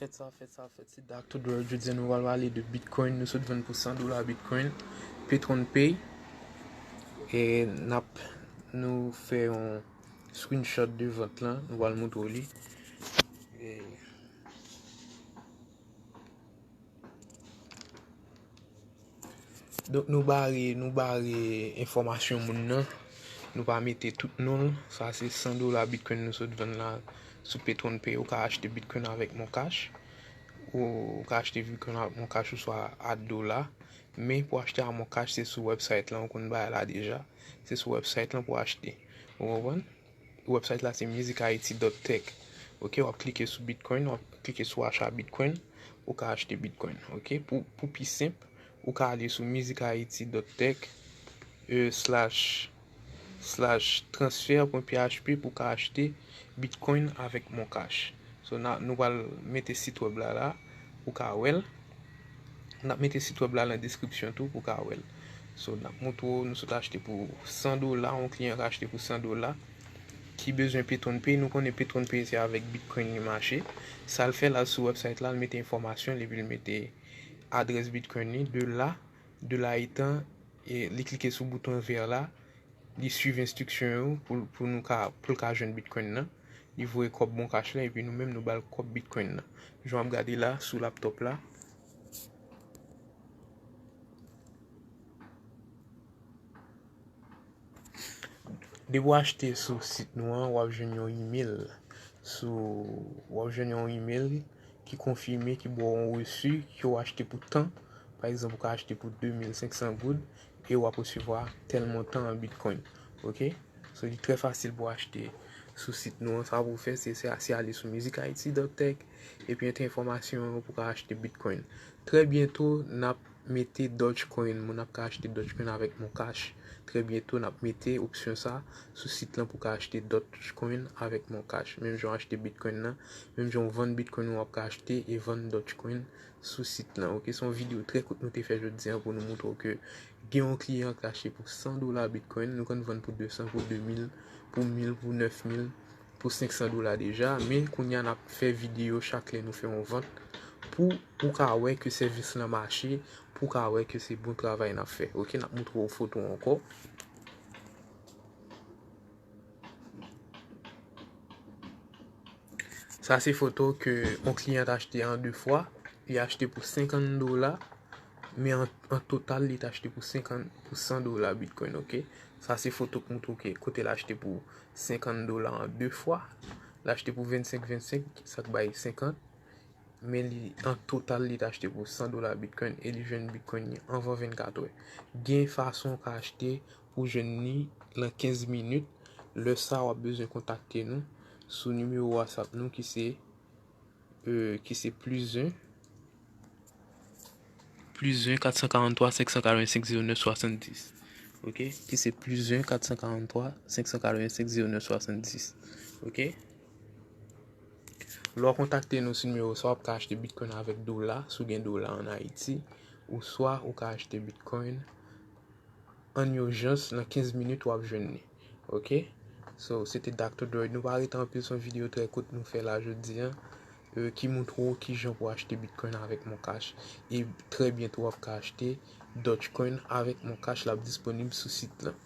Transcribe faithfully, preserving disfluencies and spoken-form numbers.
Fèt sa, fèt sa, fèt se Doctor Dre. Jodi a nou pral pale de Bitcoin. Nou sot vann pou san dola Bitcoin. Petron Pay. E n ap nou fè yon screenshot de vant lan. Nou pral montre w li. E Donk nou bare, nou bare enfòmasyon moun nan. Nou pa mete tout non l. Sa se san dola Bitcoin nou sot vann la sou Petron Pay. Ou ka achte Bitcoin avèk Mon Cash. Ou ka achte Bitcoin avèk Mon Cash oswa a dola. Men pou achte a Mon Cash, se sou website lan, ou konn bagay la deja. Se sou website lan pou achte. Ou konprann? Website la se music haiti dot tech. Ok, w ap klike sou Bitcoin, w ap klike sou acha Bitcoin, ou ka achte Bitcoin. Ok, pou, pou pi senp, ou ka ale sou music haiti dot tech, euh, slash, slash transfer pwen P H P pou ka achte Bitcoin avèk Mon Cash. So, na, nou pral mete sit web la la, ou ka wè l. N ap mete sit web la nan deskripsyon tou pou w ka wè l. So, n ap montre w, nou sot achte pou san dola, yon kliyan ka achte pou san dola, ki bezwen Petron Pay. Nou konnen Petron Pay se avèk Bitcoin li mache. Sa l fè la sou website la, l mete enfòmasyon l, epi l mete adrès Bitcoin li. De la, de la etan, e li klike sou bouton vè la, li swiv enstriksyon yo pou, pou nou ka, pou l ka jwenn Bitcoin nan. Li voye kòb Mon Cash la, epi nou menm nou ba l kòb Bitcoin nan. Jan w ap gade la, sou laptop la. Depi w achte sou sit nou an, w ap jwenn yon email. Sou, w ap jwenn yon email ki konfime, ki ba w yon resi, ke w achte pou tan. Pa egzanp, ou ka achte pou de mil senk san goud e w ap resevwa tèl montan an Bitcoin. Ok? So, li trè fasil pou achte sou sit nou an. Sa pou w fè, se, se, se ale sou music haiti dot tech, epi antre enfòmasyon yo pou w ka achte Bitcoin. Trè byento, n ap mete Dogecoin. Moun ap ka achte Dogecoin avèk Mon Cash. Trè byento, n ap mete opsyon sa sou sit lan pou w ka achte Dogecoin avèk Mon Cash. Menm jan w achte Bitcoin nan, menm jan w vann Bitcoin, w ap ka achte e vann Dogecoin sou sit lan. Ok, se yon videyo trè kout nou te fè jodi a pou nou montre w ke gen yon kliyan k achte pou san dola Bitcoin, nou konn vann pou de san, pou de mil, pou mil, pou nèf mil, pou senk san dola deja. Men kounye a n ap fè videyo chak lè nou fè yon vant pou ou ka wè ke sèvis lan mache, pou ou ka wè ke se bon travay n ap fè. Ok, n ap montre w foto ankò. Sa se foto ke yon kliyan t achte an de fwa. Li achte pou senkant dola, men an, an total li t achte pou senkant, pou san dola Bitcoin, ok? Sa se foto k montre w ke kote l achte pou senkant dola an de fwa. L achte pou vennsenk vennsenk, sa k bay senkant. Men li, an total, li t achte pou san dola Bitcoin e li jwenn Bitcoin li anvan vennkat è. Gen fason w ka achte pou jwenn li lan kenz minit. Lè sa, w ap bezwen kontakte nou sou nimewo WhatsApp nou ki se, euh, ki se plis en, plis en kat san karant twa senk san katrevensenk zewo nèf swasanndis. Ok? Ki se plis en kat san karant twa senk san katrevensenk zewo nèf swasanndis. Ok? Lè w kontakte nou sou nimewo sa, w ap ka achte Bitcoin avèk dola, si w gen dola ann Ayiti, oswa ou ka achte Bitcoin ann ijans, nan kenz minit w ap jwenn li. Ok? So, se te Doctor Droid. Nou pa rete anpil, se yon videyo trè kout nou fè la jodi a, euh, ki montre w kijan pou achte Bitcoin avèk Mon Cash. E trè byento w ap ka achte Dogecoin avèk Mon Cash, l ap disponib sou sit lan.